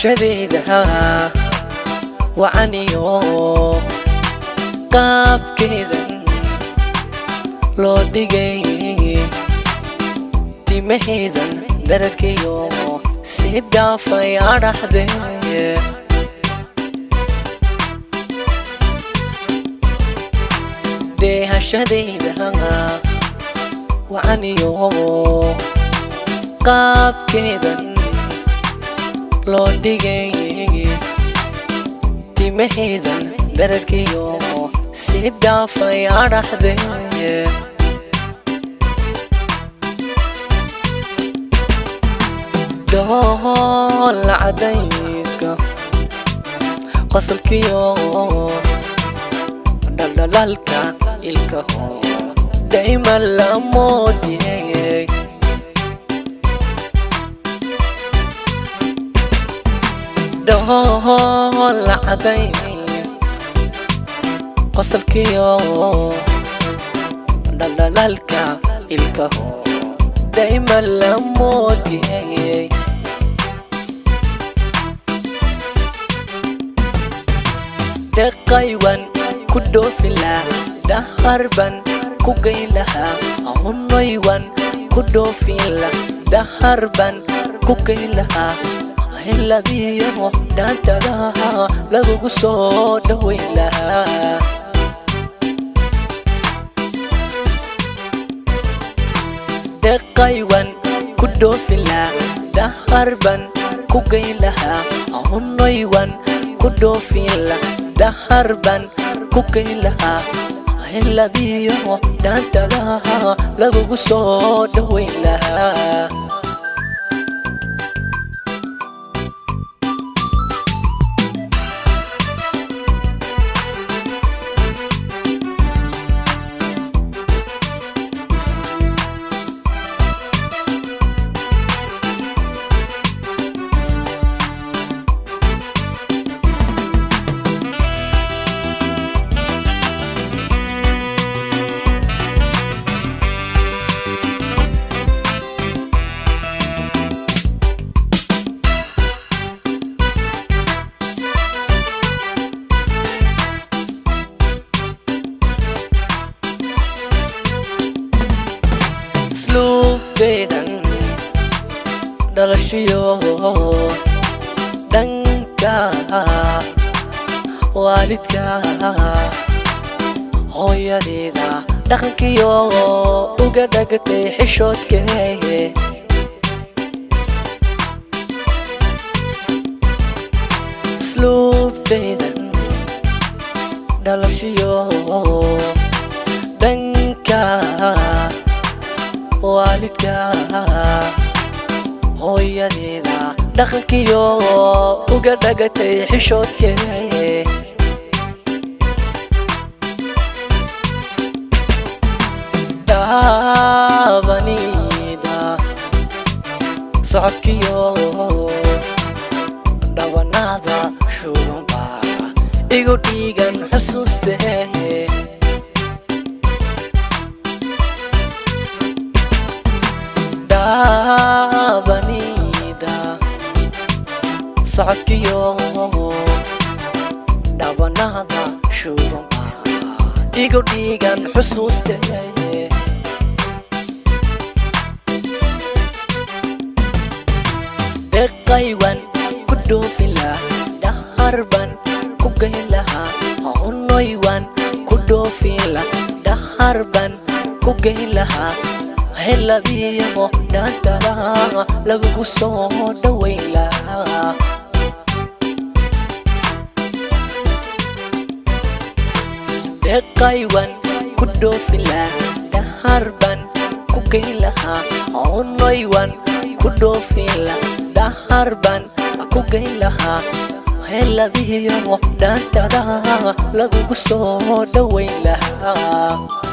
Dheehashadeeda wacaniyo qaabkeedan loo dhigay, timaheedan dhererkiyo si dhaafay adhaxdee. Dheehashadeyda wacaniyo qaabkeedan loo dhigay, timaheedan dhererkiyo si dhaafay adhaxdee. Dhoola cadayska, qosolkiyo dhaldhalaalka ilkaho dayma la moodiyey. Dhoola caday, qosolkiyo dhaldhalaalka ilkaho dayma la moodiyey. Deqaywan ku dhoofi lahaa, daharban ku geyn lahaa. Hunoywan ku dhoofin lahaa, daharban ku geyn lahaa. Heladiyo dhaantadaha lagugu soo dhaweyn lahaa. Deqaywan ku dhoofin lahaa, daharban ku geyn lahaa. Hunoywan ku dhoofin lahaa, daharban ku geyn lahaa. Heladiyo dhaantadaha lagugu soo dhaweyn lahaa. Asluubteedan dhalashiyo dhanka waalidka, hooyadeeda dhaqankiyo uga dhagatay xishoodkee. Asluubteydan dhalashiyo dhanka waalidka, hooyadeeda dhaqankiyo uga dhagatay xishoodkee. Dhaabanida socodkiyo dhabanada shubanba igu dhiigan xusuustee. Dhaabanida socodkiyo dhabanada shubanba igu dhiigan xusuustee. Deqaywan ku dhoofin lahaa, daharban ku geyn lahaa. Hunoywan ku dhoofin lahaa, daharban ku geyn lahaa. Heladiyo dhaantada lagugu soo dhaweyn lahaa. Deqaywan ku dhoofin lahaa, daharban ku geyn lahaa. Hunoywan ku dhoofin lahaa, daharban ku geyn lahaa. Heladiyo dhaantada lagugu soo dhaweyn lahaa.